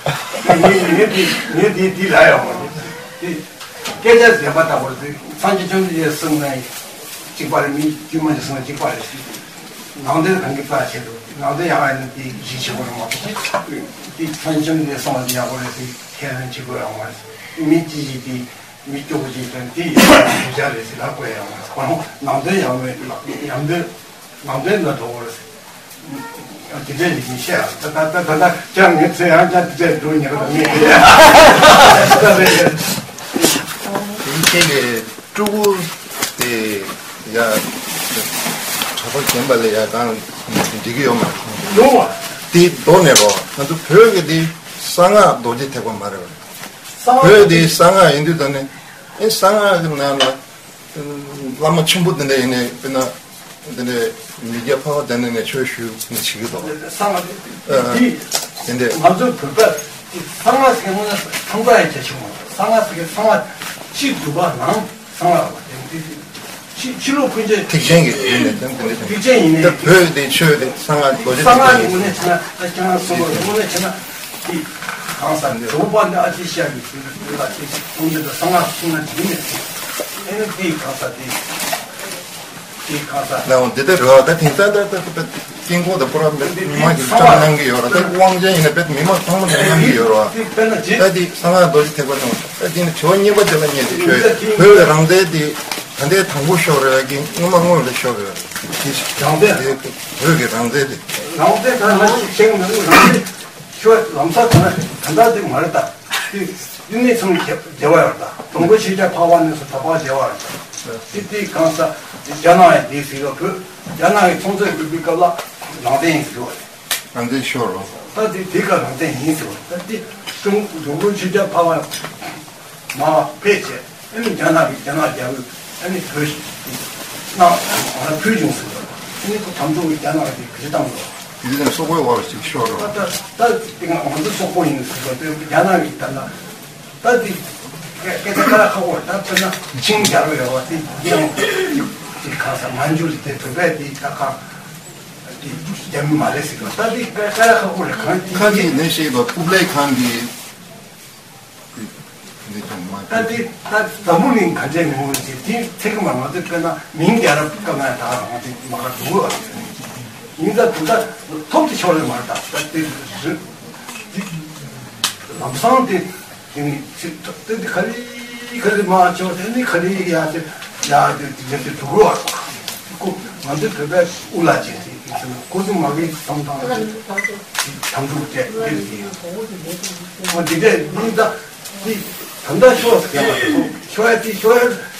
ངས་ངས་དེ་ངས་དེ་དེ་ལ་ཡོད་མ་རེད་དེ། སྐད་ཆ་བདེན་པ་ལྟ་བུར་དེ་སངས་རྒྱས་བཅོམ་ལྡན་འདས་གསུངས་ནས་གཅིག་པ་རེད། མི་དཀྱུས་མ་ཞིག་གསུངས་ན་གཅིག་པ་རེད་ཟེར། ནང་དོན་གང་གི་རྩ་ཆེད་དུ་ནང་དོན་ཡག་ཡིན་ན་དེ་གཞི་ཆེ་བོ་རེད་མ་གཏོགས་དེ་སངས་རྒྱས་བཅོམ་ལྡན་འདས་གསུངས་པ་དེ་ཡག་པོ་རེད་དེ་ཁས་ལེན་བྱེད་དགོས་ཡོད་མ་རེད། མི་གཅིག་གིས་དེ། མི་སྐྱོ་པོ་ཅིག་དང་དེ་ཡིན་ན་ཡིན་ཆ་རེད་ཟེར་ལབ་དགོས་ཡང་མ་རེད། ཁོ་རང་ནང་དོན་ཡང་མེད་ལ་ཡང་དོན་ནང་དོན་ལ་འགྲོ་བ་རེད། དེ་འདྲས་ཡིན་བཤད་ད་ད་ད་ད་ད་ཀྱང་ངས་ཚེ་ཡང་ཀྱང་དེ་འདྲས་འགྲོ་ཉེ་ར་མེད། ད་རེད། དེ་ཁྱེད་ཀྱི་སྤྲུལ་སྐུ་དེ་ཡ་གྲྭ་པ་རྒན་པ་ལ་ཡ་གང་འགྲིག་གི་ཡོད་མ་རེད། ཡོང་བ། དེ་མདོ་ནས་རོ་ང་ཚོ་བོད་ཀྱི་དེ་གསང་སྔགས་རྡོ་རྗེ་ཐེག་པ་མ་རེད་བ། བོད་དེ་གསང་སྔགས་ཡིན་དུས་ད་ནི་ཨེ་གསང་སྔགས་ཀྱི་ནང་ལ་བླ་མ་ཆེན་པོ་དེ་འདྲ་ཡིན་ནའི་དཔེར་ན་དེ་འདྲའི་མི་སྐྱ་འཕགས་པ་དེ་འདྲ་ནས་ཆོས་ཞུས་ནས་བྱེད་ཀྱི་འདུག་གསང་སྔགས་དེ་དེ་འདྲའི་ང་ཚོའི་བོད་པ་གསང་སྔགས་ཟེར་མཁན་ཚང་མ་ཡང་རྒྱ་ཆེན་པོ་གསང་སྔགས་ཟེར་མཁན་ཚང་མ་ཕྱི་སྒྲུབ་པ་ནང་གསང་སྔགས་པ་དེ་འདྲ་ཕྱི་ཕྱི་ལོགས་ཀུན་སྤྱོད་ཐེག་ཆེན་གྱི་ཡིན་ནས་དེ་འདྲ་ཐེག་ཆེན་ཡིན་ནས་ད་བོད་དེ་ཆོས་དེ་གསང་སྔགས་རྡོ་རྗེ་གསང་སྔགས་ཀྱི་ངོས་ནས་བྱས་ན་ད་ཁྱེད་རང་གསུངས་པ་དངོས་གནས་བྱས་ན། དེ་གང་ཟག་ཇོ་བོ་དཔལ་ལྡན་ཨ་ཏི་ཤ་ཡི་ཞིག་ལ་དེ་ཁོང་ཚོས་གསང་སྔགས་གསུང་ན་འགྲིག་མེད་ཟེར། ཨེ་ནི་དེ་གང་ཟག་དེ་དེ་གང་ཟག་ལའང་འདི་ལྟར་རོ་ད་ཐེངས་ད་ད་ད་ད་དཀྱིལ་འཁོར་དང་པུ་ར་མི་མི་མང་གི་བཀྲམ་གནང་གི་ཡོད་ར། ད་དབང་ཆེན་ཡིན་ན་དཔེ་མི་མང་ཚང་མ་ལ་གནང་གི་ཡོད་ར། དེ་དཔེར་ན་རྗེ་ད་དེ་གསང་སྔགས་རྡོ་རྗེ་ཐེག་པ་དང་ད་དེ་ནི་ཇོ་བོ་གཉིས་པ་དེ་ལ་ཉེ་དེ་ཆོས་བོད་ཀྱི་རང་རྩལ་དེ་ད་ལྟའི་དང་པོ་ཤོར་རེད་ཀྱི་སྔོན་མ་སྔོན་ལ་ཤོར་རེད། དེ་རང་རྩལ་དེ་བོད་ཀྱི་རང་རྩལ་དེ་རང་རྩལ་ད་ལ་ཤེས་མི་འདུག་རང་རྩལ། ཁྱོད་ལམ་སང་ད་ད་ལྟ་དེ་མ་རེད་ད། དེ་དེ་ནས་ཚང་མ་བརྗེ་བ་ཡོད་ད། དང་པོ་ཆོས་རྒྱལ་འཕགས་པ་ནས་སུ་ད་བར་བརྗེ་བ་ཡོད་ད། དེ་དེ་གང་ས་རྒྱ་ནག་ཡང་དེ་ཟིག་ལ་བོད་རྒྱ་ནག་གི་ཚོང་རྫས་སྒྲུབ་པའི་སྐབས་ལ་རང་བཙན་ཡིན་ཟེར་བ་རེད། རང་བཙན་ཤོར་རོ། ད་དེ་དེ་ག་རང་བཙན་ཡིན་ཟེར་བ་ད་དེ་ཀྲུང་དང་པོ་ཆོས་རྒྱལ་འཕགས་པ། མར་ཕེབས་བྱས་ཨ་ནི་རྒྱ་ནག་གིས་རྒྱ་ནག་རྒྱལ་པོས་ཨ་ནི་བོད་གནང་ང་ལ་ཕུལ་བྱུང་ཟེར་བ་ཨ་ནི་ཁོ་དམ་ཕྲུག་གིས་རྒྱ་ནག་གིས་ག་རེ་བཏང་འདུག་དེ་ནས་སོག་པོའི་བར་ཅིག་ཤོར་རོ། ད་ད་ད་དེ་ང་ང་ཚོ་སོག་པོ་ཡིན་ཟེར་བ་དེ་རྒྱ་ནག་གིས་ད་ལ་ད་དེ་སྐད་ཆ་ཁ་ཁ་ཁོ་ད་དཔེར་ན་ཆིང་རྒྱལ་པོ་ཡོད་བ་དེ་ཡང་དེ་གང་ས་མན་ཇུ་རེད་དེ་བོད་པས་དེ་ད་གང་དེ་རྒྱ་མི་མ་རེད་ཟེར་བ་ད་དེ་སྐད་ཆ་ཁ་ཁ་ཁོ་རེད་གང་དེ་ཁ་ཅིག་ནས་བཤད་པ་ཀུབ་ལའི་ཁཱན་གྱིས། ད་དེ་ད་འཛམ་བུ་གླིང་ག་འདྲས་མི་འོང་ཞེས་དེ་ཚེ་གི་མ་ང་ཚོས་དཔེར་ན་མིང་རྒྱལ་རབས་སྐབས་ན་ད་རང་དེ་མ་ག་འདུག་ཨ། ཡིན་ད་དུ་ད་ཐོབ་ཏུ་ཤོར་རེ་མ་ད་ད་དེ་རི་དེ་ལམ་སང་དེ་དེ་ནི་ཚེ་ད་དེ་ག་རེ་ག་རེ་མ་ཆོག་དེ་ནི་ག་རེ་ཡ་དེ་ཡ་དེ་དེ་དེ་འདུག་ཨ། ཁོ་ང་ཚོས་བོད་པའི་དབུ་ལ་བྱས་ཏེ་དེ་ཚོ་ཁོ་ཚོ་མ་གི་བསམ་སྟངས་དེ་དམ་ཕྲུག་བཅས་དེ་ཡིན། འོ་འདི་འདྲས་མིན་ད། འདི་ད་ལྟ་ཤོག་ཟེར་མཁན་མ་རེད། ཤོག་ཡ་དེ་ཤོག་ཡ་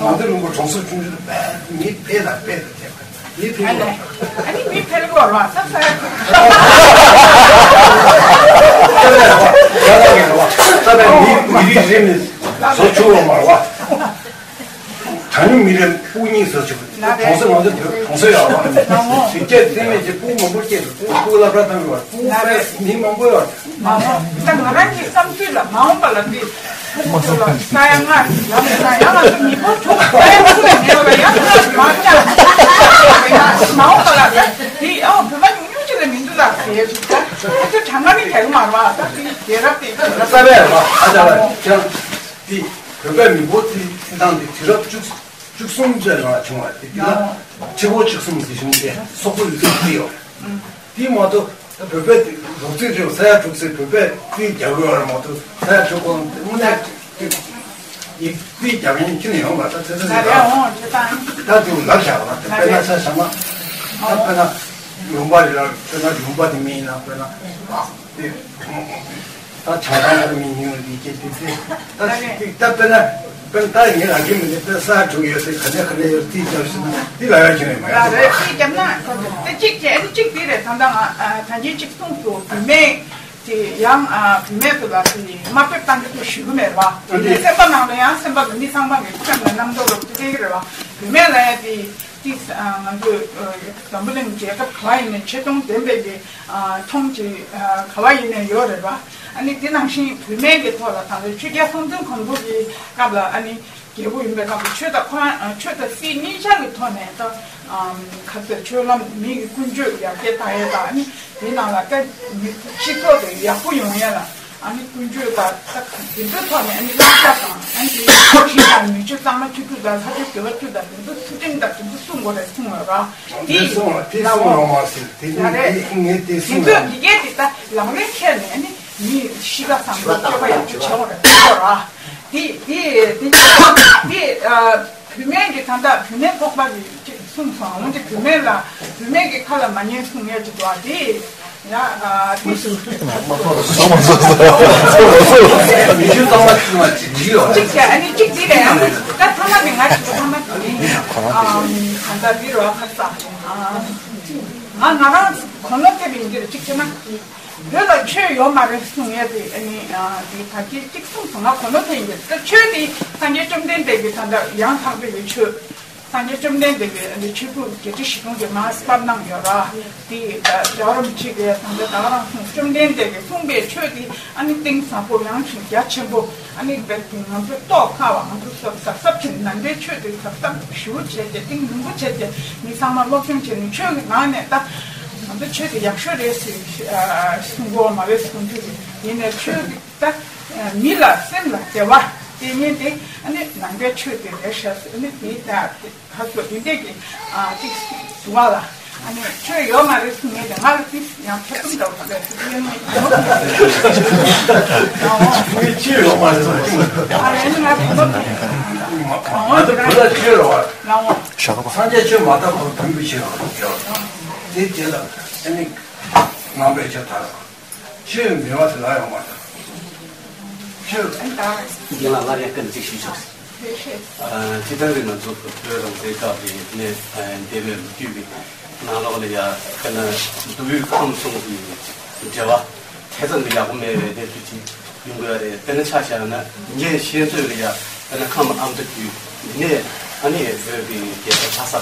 ང་ཚོ་ལུང་པ་གྲོང་གསེབ་ཆུང་ཆུང་དུ་མི་ཕལ་ལ་ཕལ་དུ་ཐེབས། མི་ཕལ་ལ། ཨ་ནི་མི་ཕལ་གོ་ར་ས་ས་ས་ས་མི་མི་རིགས་རིམ་ནས་བཟོ་ཆོག་བ་མ་རེད་བ། གྲངས་ཉུང་མི་རིགས་དབུ་བརྙེས་ཟེར་ཆོག་གྲོང་གསེབ་ང་ཚོ་གྲོང་གསེབ་ཡག་པ་རེད། དེ་སྐད་དེ་མེད་ཀྱི་སྤུ་མང་པོ་སྐྱེས་འདུག་སྤུ་སློབ་གྲྭ་བཏང་དགོས་པ་སྤུ་པས་མི་མང་པོ་ཡོད་རེད། མ་འོངས་ད་ང་རང་གི་བསམ་ཚུལ་ལ་མ་འོངས་པ་ལ་འདི་ཕྲུ་གུ་ཚོ་ལ་ས་ཡ་ལྔ་ལམ་ས་ཡ་ང་ཚོ་མི་ཕོ་ཕྲུག་ས་ཡ་དྲུག་ལས་མེད་པ་ཡང་ང་ཚོ་མ་ཆགས་མ་འོངས་པ་ལ་ད་འདི་ཨོ་བོད་པ་ཉུང་ཉུང་ཅིག་ལས་མི་འདུག་ལ་ཟེར་ཞིག་ད་ང་ཚོ་གྲངས་ཀ་ནི་གལ་མ་རེད་བ། ད་འདི་རྒྱལ་རབས་དེ་རྒྱལ་རབས་ས་བས་རེད་བ། ཨ་ཅག་ལ་ཅང་འདི་བོད་པའི་མི་ཕོ་ཚོའི་སྲིད་ཐང་འདི་དུས་རབས་བཅུ་བཅུ་གསུམ་ཙམ་ནང་བྱུང་བ་དེ་དེ་ལ་ཁྲི་ཕོ་བཅུ་གསུམ་གྱི་གཞུང་དེ་སོག་པོའི་ལུགས་སྲོལ་ཡོད། དེ་མ་གཏོགས་ད་བོད་པའི་རོགས་རྩིས་རེད། ས་ཡ་དྲུག་ཚེ་བོད་པའི་རྩིས་རྒྱག་དགོས་པ་མ་གཏོགས་ས་ཡ་དྲུག་གོང་དེ་དངོས་གནས་ཡིག་རྩིས་རྒྱག་མཁན་ཁྱོན་ནས་ཡོང་བ་ད་ཚེ་ཚེ་ལ་རེད། འོང་ཅི་དང་ད་དེ་ལབ་བཞག་པ་ད་དཔེར་ན་ས་ཞག་མ་ད་དཔེར་ན་ལུང་པ་རེད་ལ་དཔེར་ན་ལུང་པ་དེ་མིན་ཡིན་ན་དཔེར་ན་ཨ་དེ། ད་བྱང་ཐང་ལ་མི་ཉུང་བའི་ལས་ཀྱི་དུས་ཚོད་ད་ཞིག་ད་དཔེར་ན་དཔེར་ན་ད་ངས་ལ་རྒྱུ་མི་འདུག་དཔེར་ས་དྲུག་ཡོད་ཚེ་ག་ནས་ག་ནས་ཡོད་རྩིས་རྒྱབ་ཞིག་ན་འདི་ལ་ཡ་བྱུང་ཡོད་མ་ཡ་རེད། རྩིས་རྒྱབ་ན་ད་གཅིག་བྱས་ཨ་ནི་གཅིག་འདི་རེད། ད་ལྟ་ང་ད་གིན་གཅིག་གསུངས་སོང་། བུད་མེད་དེ་ཡང་བུད་མེད་དུ་ལ་དེ་དམའ་འབེབས་བཏང་གི་འདུག་ཞུ་གི་མེད་རེད་བ། དེ་ནས་སེམས་པ་ནང་ལ་ཡང་སེམས་པ་ལ་མི་ཚང་མ་གི་སེམས་ལ་རྣམ་རྟོག་རོབ་ཙམ་སྐྱེ་གི་རེད་བ། བུད་མེད་ལ་ཡང་དེ། ཏིས་ང་ཚོས་འཛམ་བུ་གླིང་རྒྱལ་ཁབ་ག་བ་ཡིན་ནའི་ཆེ་མཐོང་ལྡན་པའི་གི་མཐོང་ཆེན་ག་བ་ཡིན་ནའི་ཡོད་རེད་བ། ཨ་ནི་དེ་ནང་བཞིན་བུད་མེད་ཀྱི་ཐོག་ལ་ད་ལྟ་ཆོས་རྒྱལ་སྲོང་བཙན་སྒམ་པོ་གི་སྐབས་ལ་ཨ་ནི་རྒྱལ་པོ་ཡིན་པའི་སྐབས་ལ་ཆོས་དང་ཁོ་རང་ཆོས་དང་སྲིད་གཉིས་ཆ་གི་ཐོག་ནས་ད་ག་ཚོད་ཆོས་ལམ་མི་གི་ཀུན་སྤྱོད་ཡར་རྒྱས་བཏང་ཡས་དང་ཨ་ནི་དེ་ནང་ལ་ད་མི་སྤྱི་ཚོགས་དེ་ཡག་པོ་ཡོང་ཡས་ལ། ཨ་ནི་ཀུན་སྤྱོད་དང་ད་དེ་ཚོའི་ཐོག་ནས་ཨ་ནི་བསླབ་བྱ་དང་ཨ་ནི་ཁྲིམས་དང་ནུས་ཕྱོད་གཙང་མ་བཅུ་དྲུག་དང་ལྷ་ཆོས་དགེ་བ་བཅུ་དང་དེ་ཚོ་ཚུལ་ཁྲིམས་དང་དེ་ཚོ་སྲུང་དགོས་རེད་གསུངས་ཡོད་ར། དེ་དེ་གསུངས་ལ་དེ་ལ་གསུངས་འོ་ཡོང་མ་ཟེར་དེ་ཡ་རེད། དེ་ངས་དེ་དེ་གསུངས་ཚོ་ཡོང་། ཡི་གེ་དེ་ད་ལག་ལེན་འཁྱེར་ནས་ཨ་ནི་མི་གཤིས་ཀ་བཟང་པོ་སྤྱོད་པ་ཡག་པོ་བྱེད་དགོས་རེད་གསུངས་ཡོད་ར། དེ་དེ་དེ་དེ་བུད་མེད་ཀྱི་ད་ལྟ་བུད་མེད་ཚོགས་པ་གི་ཅིག་ གསུངས་སོང་། འོན་ཏེ་བུད་མེད་ལ་བུད་མེད་ཀྱི་ཁ་ལ་མ་ཉན་གསུང་ཡས་ཅིག་འདུག་ཨ། དེ་ཡ་ཨ་དེ་མི་ཆོས་གཙང་མ་གཙང་མ་ཅིག་བྲིས་ཡོད་རེད། གཅིག་བྱས། ཨ་ནི་གཅིག་འདི་རེད། ཨ་ནི་ད་ཐ་མ་དེ་ང་ཅིག་ཐ་མ་དེ་ཡིན། ཨ་གང་ལྟར་འདི་རུ་ཨ་ཁ་ས་ང་ང་རང་གོ་ནོར་ཐེབས་ཡིན་གྱི་རེད། གཅིག་བྱས་ན་བོད་ལ་ཆོས་ཡོད་མ་རེད་གསུང་ཡས་དེ། ཨ་ནི་ཨ་དེ་ད་གི་གཅིག་གསུངས་སོང་། ང་གོ་ནོར་ཐེབས་ཡིན་གྱི་རེད། ད་ཆོས་དེ་སངས་རྒྱས་བཅོམ་ལྡན་འདས་ཀྱི་ད་ལྟ་ཡང་དག་པའི་ཆོས། སངས་རྒྱས་བཅོམ་ལྡན་འདས་ཀྱིས་ཆོས་ཕུང་བརྒྱད་ཁྲི་བཞི་སྟོང་གི་མར་བསླབ་གནང་ཡོད་ར། དེ་རྒྱལ་བ་རིན་པོ་ཆེ་གིས་ད་ལྟ་རང་གསུངས། བཅོམ་ལྡན་འདས་ཀྱིས་གསུངས་པའི་ཆོས་དེ་ཨ་ནི་གཏིང་ཟབ་པོ་ཡངས་ཤིང་རྒྱ་ཆེན་པོ། ཨ་ནི་བས་ང་ཚོས་རྟོགས་དཀའ་བ། ང་ཚོས་གཟབ་གཟབ་བྱས་ནས་ནང་པའི་ཆོས་དེ་གཟབ་གཟབ་ཞེ་པོ་བྱས་ཏེ་གཏིང་རིང་པོ་བྱས་ཏེ་མི་ཚང་མ་སློབ་སྦྱོང་བྱས་ནས་ཆོས་ཀྱི་ངང་ནས་ད་ང་ཚོ་ཆོས་དེ་ཡག་ཤོས་རེད་ཟེར་གསུང་གི་ཡོད་མ་རེད་གསུང་དུས། ཡིན་ནའི་ཆོས་དེ་ད་མི་ལ་སེམས་ལ་བདེ་བ་སྟེར་མཁན་དེ་ཨ་ནི་ནང་པའི་ཆོས་དེ་རེད་ཤག་ཨ་ནི་དེ་ད། ད་སོ་དེ་འདྲས་ཀྱི་ཨ་ཅིག་བཟུང་བ་ལ། ཨ་ནི་ཆོས་ཡོད་མ་རེད་གསུང་ངེས་ཀྱི་ང་ལ་ཅིག་ཡང་ཐེ་ཚོམ་འདྲ་བོ་ད་ལས་ཅིག་ཡོད་ངེས་ཀྱི། ངས་ཆོས་ཡོད་མ་རེད་གསུང་། ཨ་ཡིན་ན་ང་དེ་ཚོ་ང་ཚོ་བོད་ལ་ཆོས་རེད་བ། ལའོ། སངས་རྒྱས་ཆོས་མ་དར་བར་བོན་པོའི་ཆོས་རེད་བ། དེ་རྗེས་ལ་ཨ་ནི་ནང་པའི་ཆོས་དར་བ། ཆོས་མེད་པ་དེ་ལ་ཡོང་མ་ཐུབ། ཆོས། ཨ་ད། རྒན་ལགས་སླར་ཡང་བཀའ་འདྲི་ཞུ་ཆོག་ཨ་སྤྱིར་བཏང་གི་ང་ཚོ་བོད་རང་བཙན་སྐབས་ཀྱི་ནས་འདས་པའི་ལོ་རྒྱུས་ཀྱི་ནང་ལོགས་ལ་ཡ་དཔེར་ན་མདོ་དབུས་ཁམས་གསུམ་གྱི་འབྲེལ་བ་དེ་ཙམ་གྱི་ཡག་པོ་མེད་པའི་གནས་ཚུལ་ཅིག་ཡོང་གི་ཡོད་རེད། དཔེར་ན་ཆ་བཞག་ན་ངས་ཤེས་ཚོད་ལ་ཡ་དཔེར་ན་ཁམས་ཨ་མདོ་རྒྱུད་འདི་ནས་ཨ་ནི་བོད་ཀྱི་རྒྱལ་ས་ལྷ་ས་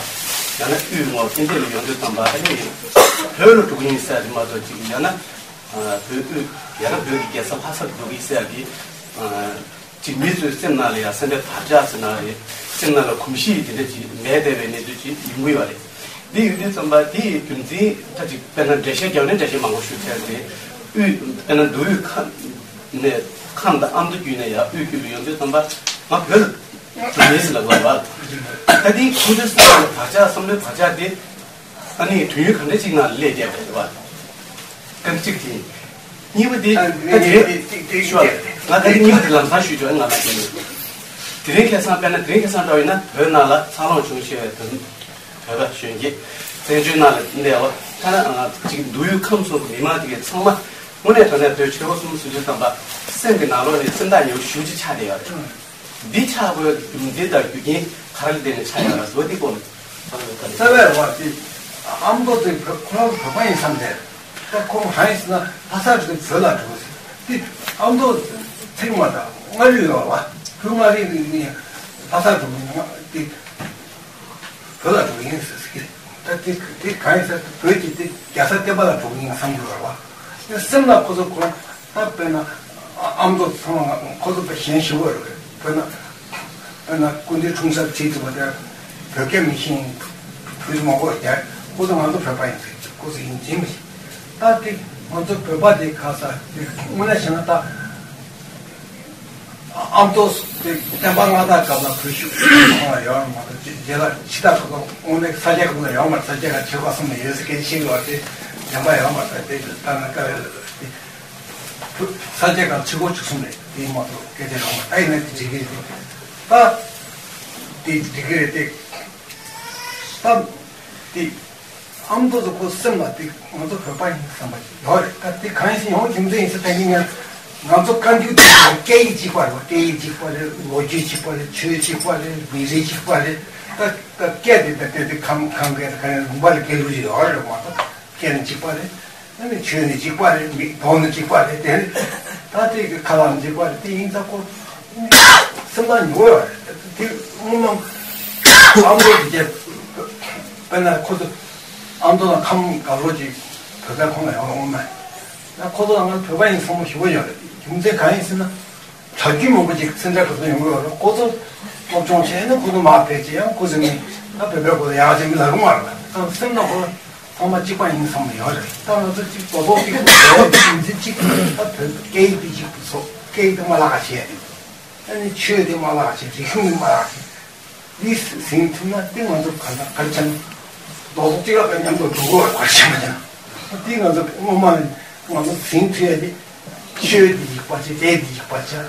ཡང་ན་དབུས་ངོ་ཨིན་ཇི་ལ་ཡོང་དུས་ཙམ་པ་ཨ་ནི་བོད་ལ་འགྲོ་གི་ཡིན་ཟེར་དེ་མ་གཏོགས་ཅིག་ཡང་ན། བོད་དབུས་ཡང་ན་བོད་ཀྱི་རྒྱལ་ས་ལྷ་སར་འགྲོ་གི་ཟེར་ཡ་གི་ཅིག་མི་ཚོའི་སེམས་ནང་ལ་ཡང་སེམས་པའི་བག་ཆགས་ཟེར་ན་རེད། སེམས་ནང་ལ་གོམས་གཤིས་དེ་འདྲ་ཅིག་མེད་བསྡད་པའི་གནས་ཚུལ་ཅིག་ཡོང་གི་ཡོད་རེད། འདི་ཡོད་དུས་ཙམ་པ་དེ་ཡི་རྒྱུ་མཚན་ད་ཅིག་དཔེར་ན་འགྲེལ་བཤད་རྒྱབ་ནས་འགྲེལ་བཤད་མང་པོ་ཞུ་ཚར་ཏེ། དབུས་དཔེར་ན་མདོ་དབུས་ཁམས་ནས་ཁམས་དང་ཨ་མདོ་རྒྱུད་ནས་ཡང་དབུས་རྒྱུད་ལ་ཡོང་དུས་ཙམ་པ་ང་བོད་ལ་འགྲོ་མེད་ཟེར་ལབ་དགོས་པ། ད་དེ་ཁོང་ཚོའི་བསམ་བློའི་བག་ཆགས་བསམ་བློའི་བག་ཆགས་དེ། ཨ་ནི་དུས་ཡུན་ག་འདྲ་ཅིག་ནང་ལ་སླེབས་བསྡད་པ་རེད་བ། སྐབས་གཅིག་དེ། གཉིས་པ་དེ་ཨ་ད་དེ་རིང་ཅིག་ཅིག་ཅིག་ཞུ་བ། ང་ད་རིང་གཉིས་པ་དེ་ལམ་སང་ཞུས་ཆོག་ང་ལ་དེ་ནི། དེ་རིང་ཁ་སང་དཔེར་ན་དེ་རིང་ཁ་སང་འདྲ་བ་ཡིན་ན་བོད་ནང་ལ་འཚར་ལོངས་བྱུང་ཤེས་པའི་བོད་བོད་པ་གཞོན་སྐྱེས་བཙན་བྱོལ་ནང་ལ་གནས་པ་ཐ་ན་ཅིག་མདོ་དབུས་ཁམས་གསུམ་གྱི་མི་མང་དེ་གའི་ཚང་མ་དངོས་གནས་དྲང་གནས་བོད་ཆོལ་ཁ་གསུམ་ཟེར་དུས་ཙམ་པ་སེམས་ཀྱི་ནང་ལོགས་ནས་སེམས་ཐག་ཉེ་པོ་ཞེ་པོ་ཅིག་ཆགས་བསྡད་ཡོད་རེད། འདི་ཆགས་དགོས་རྒྱུ་མཚན་དང་རྒྱུ་རྐྱེན་ག་རེ་ལ་བརྟེན་ནས་ཆགས་ཡོད་ལ་བཟོ་འདི་སྐོར་ལ། རྩ་བའི་བར་དེ་ཨ་མདོ་དེ་བོད་ཁོ་རང་བོད་པ་ཡིན་བསམ་སྟེ། ད་ཁོང་གང་ཡིན་ཟེར་ན་ལྷ་ས་དེ་བོད་ལ་འགྲོ་ཟེར། དེ་ཨ་མདོ་ཚིག་མ་དང་མངའ་རིས་ཡོད་བ། བོད་མངའ་རིས་ནི་ལྷ་ས་འགྲོ་མི་དེ་བོད་ལ་འགྲོ་ཡིན་ཟེར་ཟེར་གི་རེད། ད་དེ་དེ་གང་ཡིན་ཟེར་བོད་ཀྱི་དེ་རྒྱལ་ས་བསྟན་པ་ལ་འགྲོ་གི་ཡིན་བསམ་གྱི་ཡོད་རེད་བ། དེ་སེམས་ལ་ཁོ་ཚོ་ཁོ་རང་ད་དཔེར་ན་ཨ་མདོ་ཚང་མ་ཁོ་ཚོ་དཔེ་གཞན་ཞིག་བར་རེད། དཔེར་ན་དཔེར་ན་སྐུ་མདུན་འཁྲུངས་ས་བྲིས་འདུག་པ་དེ་བོད་སྐད་མི་ཤེས་བོད་མང་པོ་རྒྱ་ཁོ་ཚོ་ང་ཚོ་བོད་པ་ཡིན་ཟེར་ཁོ་ཚོ་ཡིན་གཅིག་མི་ཤེས། ད་དེ་ང་ཚོ་བོད་པ་དེ་ག་ས་དེ་དངོས་གནས་བྱས་ན་ད། ཨ་མདོ་དེ་བསྟན་པ་སྔ་དར་སྐབས་ལ་བོད་ཤུགས་ཆེན་པོ་ཁོང་ལ་ཡོད་མ་གཏོགས་རྗེས་ལ་ཕྱི་དར་ཁོ་ཚོ་དངོས་གནས་ས་སྐྱ་ཁོ་ཚོ་ཡོད་མ་རེད། ས་སྐྱ་ཁ་ཆོལ་ཁ་གསུམ་ལ་ཡོད་ཟེར་སྐད་ཆ་བཤད་ཀྱི་ཡོད་རེད། དེ་བདེན་པ་ཡོད་མ་རེད། དེ་ལྟ་ན་དཀའ་བས་ལ་དེ་ས་སྐྱ་ཁ་ཆོལ་ཁ་བཅུ་གསུམ་རེད། དེ་མ་གཏོགས་སྐད་ཆ་ཡོད་མ་རེད། ད་ཡིན་ན་དེ་འགྲིག་གི་རེད། ད་དེ་འགྲིག་གི་རེད་དེ། ད་དེ། ཨ་མདོ་ཚོ་ཁོ་སེམས་ལ་དེ་ང་ཚོ་བོད་པ་ཡིན་བསམ་པ་ཞིག་ཡོད་རེད། ད་དེ་གང་ཡིན་ཟེར་ཡོང་རྒྱུ་མཚན་ཡིན་ཟེར་ད་ནི་ང་ང་ཚོ་བཀའ་འགྱུར་དེ་སྐད་ཡིག་གཅིག་པ་རེད་བ། སྐད་ཡིག་གཅིག་པ་རེད། ལོ་རྒྱུས་གཅིག་པ་རེད། ཆོས་གཅིག་པ་རེད། མི་རིགས་གཅིག་པ་རེད། ད་ད་སྐད་དེ་ད་དེ་དེ་ཁམས་ཁམས་སྐད་དེ་ག་ནས་ལུང་པ་ལ་སྐད་ལུགས་ཤིག་ཡོད་རེད་མ་གཏོགས་སྐད་ནི་གཅིག་པ་རེད། ཨ་ནི་ཆོས་ནི་གཅིག་པ་རེད། མི་གདོང་ནི་གཅིག་པ་རེད། དེ་ནི་ད་དེ་གི་ཁ་ལག་ནི་གཅིག་པ་རེད། དེ་ཡིན་ཙང་ཁོ་སེམས་ཐག་ཉེ་བོ་ཡོད་རེད། དེ་སྔོན་མ་ཨ་མདོ་དེ་རྒྱལ་དཔེར་ན་ཁོ་ཚོ་ཨ་མདོ་དང་ཁམས་དགའ་ལོ་ཅིག་བོད་པའི་ཁོངས་ལ་ཡོང་བ་སྔོན་མ་ཡིན་ན་ཁོ་ཚོ་ལ་ང་བོད་པ་ཡིན་བསམ་བློ་ཞེ་པོ་ཡོད་རེད། རྒྱུ་མཚན་གང་ཡིན་ཟེར་ན། གྲྭ་རྒྱུན་མང་པོ་ཅིག་སེ་འབྲས་དགའ་ལྡན་ཡོང་གི་ཡོད་རེད། ཁོ་ཚོ་སློབ་སྦྱོང་བྱས་ནས་ཁོ་ཚོ་མར་ཕེབས་བྱས་ཡང་ཁོ་ཚོ་ནི་ད་བོད་པའི་སྐོར་ལ་ཡག་ཅིག་མི་ལ་རུང་བ་རེད། ད་སེམས་ནང་ཁོ་ཚང་མ་གཅིག་པ་ཡིན་བསམ་བློ་ཡོད་རེད། ད་ང་ཚོ་གཅིག་རྡོག་རྡོག་གཅིག་རྡོག་རྡོག་གཅིག་འཛིན་གཅིག་ད་བོད་སྐད་ཡིག་དེ་གཅིག་བཟོ། སྐད་ཡིག་དེ་མ་བརླག་པ་བྱས་ཏེ། ཨ་ནི་ཆོས་དེ་མ་བརླག་པ་བྱས། རིག་གཞུང་དེ་མ་བརླག་པ་བྱས། འདི་ཟིན་ཐུབ་ན་དེ་ང་ཚོ་ག་ལ་ག་རེ་བྱས་ན་རྡོག་རྡོག་གཅིག་ལ་མཉམ་དུ་འགྲོ་དགོས་པ་ག་རེ་བྱས་མ་བྱས་ན། དེ་ང་ཚོ་སྔོན་མ་ནས་ང་ཚོ་ཟིན་ཐུབ་ཡ་དེ་ཆོས་དེ་གཅིག་པ་བྱས། སྐད་དེ་གཅིག་པ་བྱས། ཨ་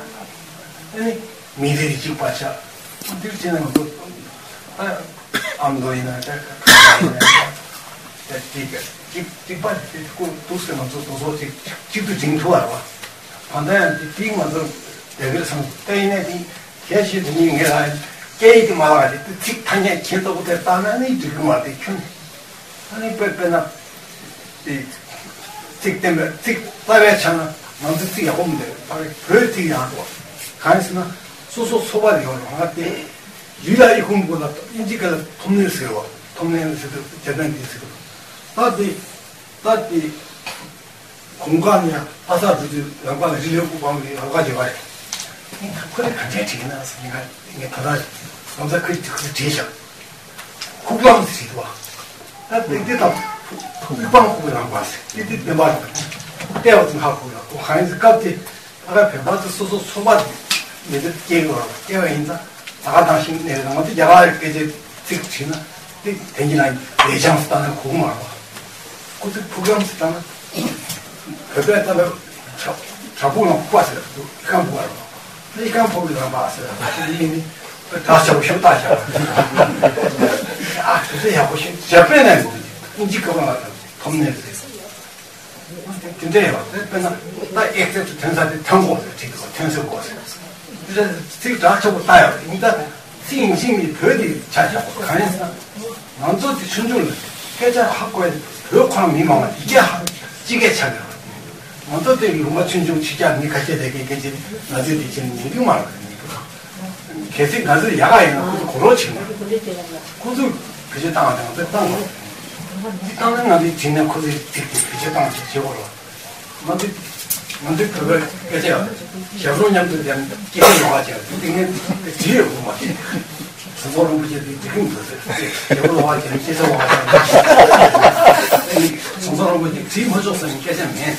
ནི་མི་རིགས་དེ་གཅིག་པ་བྱས། འདིར་བྱས་ན་ང་ཚོ་ཨ་ ཨ་མདོ་ཡིན་ན་ད་ཁ་ཁ་ཡིན་ན་ད་ཅིག་གཅིག་གཅིག་པ་དེ་ཀུ་ཏུག་སེ་ང་ཚོ་དུ་ཚོགས་ཅིག་གཅིག་ཏུ་སྒྲིང་ཐུབ་པ་རེད་བ། ད་ལྟ་ཡང་དེ་དེ་ང་ཚོ་དེ་གར་སོང་ལྟ་ཡིན་ན་དེ་གལ་ཆེ་དེ་ནི་ངས་ལ་སྐད་ཡིག་དེ་མ་ལག་དེ་ཚིག་ཐ་སྙད་ཁྱེད་ལྟ་བུ་དེ་བཏང་ན་ནི་འགྲིག་གི་མ་རེད་ཁྱོད། ཨ་ནི་དཔེ་དཔེར་ན། དེ། ཚིག་བསྟན་པའི་ཚིག་རྩ་བའི་ཆ་ནས་ང་ཚོ་ཚིག་ཡག་པོ་མི་འདུག་ད་བོད་ཚིག་ཡག་འགྲོ། གང་ཡིན་ཟེར་ན། སོ་སོ་ཚོ་པ་ཡོད་རེད་ང་དེ། ཡུལ་ལ་ཡི་ཧུམ་གོ་ལ་ཨིན་ཇི་སྐད་ལ་ཐོམ་ནེལ་ཟེར་བ། ཐོམ་ནེལ་ཟེར་དུས་ཇ་པན་གྱིས་ཟེར་དུས། ད་དེ། ད་དེ། གོང་དཀར་ནས་ལྷ་ས་འགྲོ་དུས་ལམ་ཁ་ལ་རི་ལེ་ཀུ་པང་གི་ལམ་ཁ་བརྗེ་བ་རེད། ངས་ཁོ་ལ་ག་འདྲས་དྲིས་ན་ཟེར་ངས་ངས་ད་ལྟ་ལམ་སང་ཁོས་དེ་ཁོས་དྲིས་བཞག་ཁུག་ལམ་ཟེར་བ། ད་དེ་དེ་དང་། ཁུག་པང་ཁུག་ལམ་པ་ཟེར་དེ་དེ་བདེན་པ་རེད། ལྟེ་བ་ཚོ་ཧ་གོ་ཡ་ཁོ་གང་ཡིན་ཟེར་སྐབས་དེ་ཨ་ཁ་བོད་པ་ཚོ་སོ་སོ་ཚོ་པ་མི་འདི་སྐྱེ་དགོས་ར་སྐྱེ་བ་ཡིན་ཙང་ད་ག་དང་ཤིང་གནས་རེད་ང་ཚོ་རྒྱ་གར་རེད་སྐད་ཆ་ཚིག་དྲིས་ན་དེ་དེ་གྱི་ནང་ལས་བྱང་ཟེར་ལྟ་ན་གོ་མ་ར་བ། ཁོ་ཚོས་ཕུག་ལམ་ཟེར་ལྟ་ན། བོད་པའི་ལྟ་ན་བྲག་བྲག་ཕུག་ལ་ཕུག་པ་ཟེར་ཁམ་ཕུག་པ་ར་བ། ཨེ་ཤི་ཁམ་ཕུག་གི་ལམ་པ་ཟེར་བ་ཡིན་ནི། བྲག་ཆེ་བོ་ཞིག་བཏགས་བཞག་པ། ཨ་དེ་ཚོ་ཡག་པོ་ཞིག་ཇ་པན་ནས་འདུག་ཨིན་ཇི་སྐད་པ་ལ་ཐོམ་ནེལ་ཟེར། དེ་འདྲ་ཡོད་རེད། དཔེར་ན་ད་ཨེག་ཚེ་དུ་ཐོན་ས་དེ་ཐོན་གོ་ཟེར་བྲིས་འདུག་ཐོན་སོང་གོ་ཟེར། དེ་འདྲ་ཚིག་དྲག་ཆེ་པོ་བཏགས་ཡོད་རེད། ཡིན་ད་ཚིག་ཡིན་གཅིག་མིན་བོད་དེ་ཆ་ཆག་པོ་གང་ཡིན་ཟེར་ན། ང་ཚོ་དེ་ཆུང་ཆུང་ལ་སྐད་ཆ་ཧ་གོ་ཡ་དེ་བོད་ཁོ་རང་མི་མང་བ་ཡི་གེ་ཧ་སྤྱི་སྐད་ཆགས་ཡོད་རེད། ང་ཚོ་དེ་ལུང་པ་ཆུང་ཆུང་ཕྱི་རྒྱལ་མི་ཁ་ཤས་དེ་གའི་སྐད་ཆ་ང་ཚོས་དེ་ཆེན་ཉན་གི་མ་རེད། གལ་སྲིད་ང་ཚོས་ཡག་ག་ཡིན་ན་ཁོ་ཚོ་གོ་རོགས་བྱེད་མ། ཁོ་ཚོས་བེད་སྤྱོད་བཏང་བ་དང་ཚོད་བཏང་བ། འདི་བཏང་ན་ང་ཚོས་བྱེད་ན་ཁོ་ཚོས་ཚིག་དེ་བེད་སྤྱོད་བཏང་བྱེད་བྱེད་དགོས་རེད། ང་ཚོས་ང་ཚོས་བོད་པའི་སྐད་ཆ་ཡང་ཞབས་བྲོ་མཉམ་དུ་ལྡན་སྐད་ཆ་ཡོང་བ་བྱས་འདི་ངས་བྲིས་ཡོད་དགོས་མ་རེད། ཟམ་གདོང་རིན་པོ་ཆེ་འདི་འགྲིག་གི་མི་འདུག་ཟེར་ཞབས་བྲོ་ལོག་པ་བྱས་སྐད་ཆ་ལོག་པ་བྱས། ཟམ་གདོང་རིན་པོ་ཆེ་བྲིས་མ་ཆོག་ཟེར་ནས་སྐད་ཆ་མེད།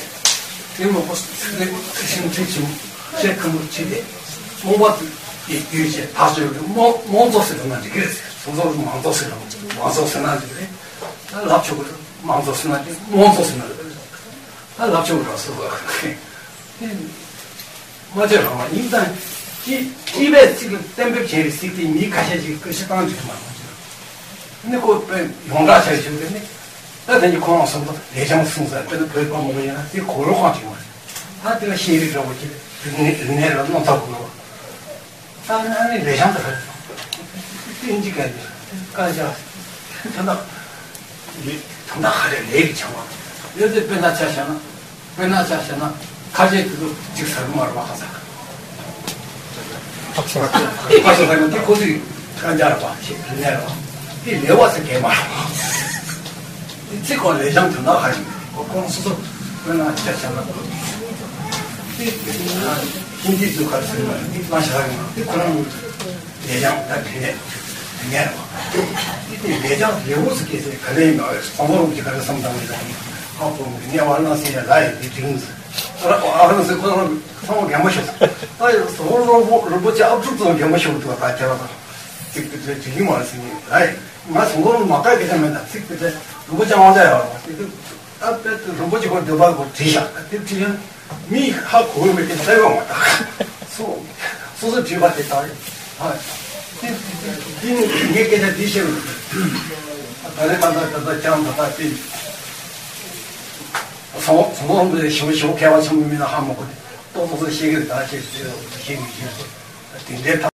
དེ་མ་གཏོགས་ཚིག་ལེགས་ཤིང་ཚིག་ཆུང་བཤད་ཁམས་པོ་ཆེ་སྟེ། རྨོངས་པ་དེ་ཡོད་ཅེས་ཐག་ཆོད་རེད། རྨོངས་རྨོངས་ཚོགས་ཟེར་ན་འགྲིག་གི་རེད་ཟེར། སོང་ཙང་མང་ཚོགས་ཟེར་ན་མང་ཚོགས་ཟེར་ན་འགྲིག་གི་རེད། ད་ལབ་ཆོག་གི་རེད། མང་ཚོགས་ཟེར་ན་འགྲིག་རྨོངས་ཚོགས་ཟེར་ན་འགྲིག་ད་ལབ་ཆོག་གི་རེད་སོ་སོ། དེ་མ་བྱས་རང་བ་ཡིན་ཙང་ཅི་ཅི་བས་ཚིག་ལ་གཏན་འབེབས་བྱས་པའི་ཚིག་དེ་མི་ཁ་ཤས་ཅིག་སྐད་ཆ་བཏང་འགྲིག་མ་རེད། ནི་ཁོ་དཔེ་ཡོངས་གྲགས་ཆགས་བཞིན་དུ་ནི། ད་དེ་ནི་ཁོ་རང་སོང་ཙང་ལས་བྱང་གསུངས་ས་དཔེར་ན་བོད་པ་མང་པོ་ཡིན་ན་དེ་གོ་རོ་ཁང་ཅིག་མ་རེད། ད་དེ་ལ་ཤེས་རིག་འདྲ་བོ་ཅིག་རིག་གནས་རིག་གནས་ལ་རྣམ་ཐར་དགོས་རོགས། ད་ནི་ཨ་ནི་ལས་བྱང་དུ་རེད། དེ་ཨིན་ཇི་སྐད་ནི་སྐད་ཆ་ད་ད་ད་ཧ་རེ་ལས་ཀྱི་བྱང་བ་ཡོད་དེ་དཔེར་ན་ཆ་བཞག་ན། དཔེར་ན་ཆ་བཞག་ན་ཁ་ཆེ་དེ་ཚོ་གཅིག་ཟ་གི་མ་རེད་པ་ཁ་ཚ། ཁ་ཚ་ཟ་གི་དེ་ཁོ་ཚོའི་ཁ་འཇར་པ་ཞིག་རིག་གནས་རེད་པ། དེ་ལས་བ་ཟེར་མཁན་མ་རེད་པ། དེ་ཚིག་གོ་ལས་བྱང་དོན་དག་ཧ་ཡིན་ཁོ་ཁོང་སོ་སོ་དཔེར་ན་ཆ་བཞག་ན་དེ་ཧིན་དི་ཚོ་ག་རེ་ཟེར་ན་དེ་ལ་ཤ་ཡིན་དེ་ཁོ་རང་ལས་བྱང་ད་དེ་ནས། དེ་ནས་རེད་བ། དེ་དེ་ལས་བྱང་ལེའུ་ཟེར་སྐད་ཟེར་ག་ལེ་ཡིན་ནོ་ཟམ་གདོང་རིན་པོ་ཆེ་ག་རེ་བསམ་བཏང་ནས་ཟེར་ཧ་གོ་མི་དེ་ནས་བར་ལ་ཟེར་ཡ་ལ་ཡི་དེ་དྲིན་ཟེར། ཨ་ར་ཨ་ར་ཟེར་ཁོ་རང་ཚང་མ་རྒན་པ་ཤོག་ཟེར། ད་ཡི་ཟམ་གདོང་རིན་པོ་ཆེ་ཨབ་ཕྲུག་ཚོ་རྒན་པ་ཤོག་འདུག་ད་ཁྱེད་རང་ཚོ་ཅིག་དེ་དྲིན་གྱི་མ་རེད་ཟེར་ནས་ལ་ཡི་ང་ཟམ་གདོང་རིན་པོ་མ་བཀག་གི་ད་མེད་ད་ཚིག་དེ་དྲིན་རིན་པོ་ཆེ་དབང་ཆ་ཡོད་རེད་བ་དེ་དུས། ད་དཔེ་དེ་རིན་པོ་ཆེ་ཁོ་འདོད་པ་ཁོ་བྲིས་ཤག་དེ་བྲིས་ཡང་མི་ཧ་གོ་བའི་དེ་ལྟ་ཡོང་བ་དང་། སོ་སོ་སོ་བྲིས་པ་དེ་ལྟ་ཡོང་། ཧ། དེ་དེ་ངས་སྐད་ཆ་འདི་བཤད་ཡོང་། ད་རེས་ད་ལྟ་ད་ལྟ་ཀྱང་ད་ལྟ་དེ་ཚོང་ཚོང་ལམ་དུ་ཞིབ་ཞིབ་མཁས་པ་ཆེན་པོ་མིན་ན་ཧ་མ་གོ་དེ་ཏོག་ཏོག་ཙམ་བཤད་གི་རེད། ད་བཤད་བཤད་བཤད་གི་བཤད་དེ་འདྲའི་ཐ།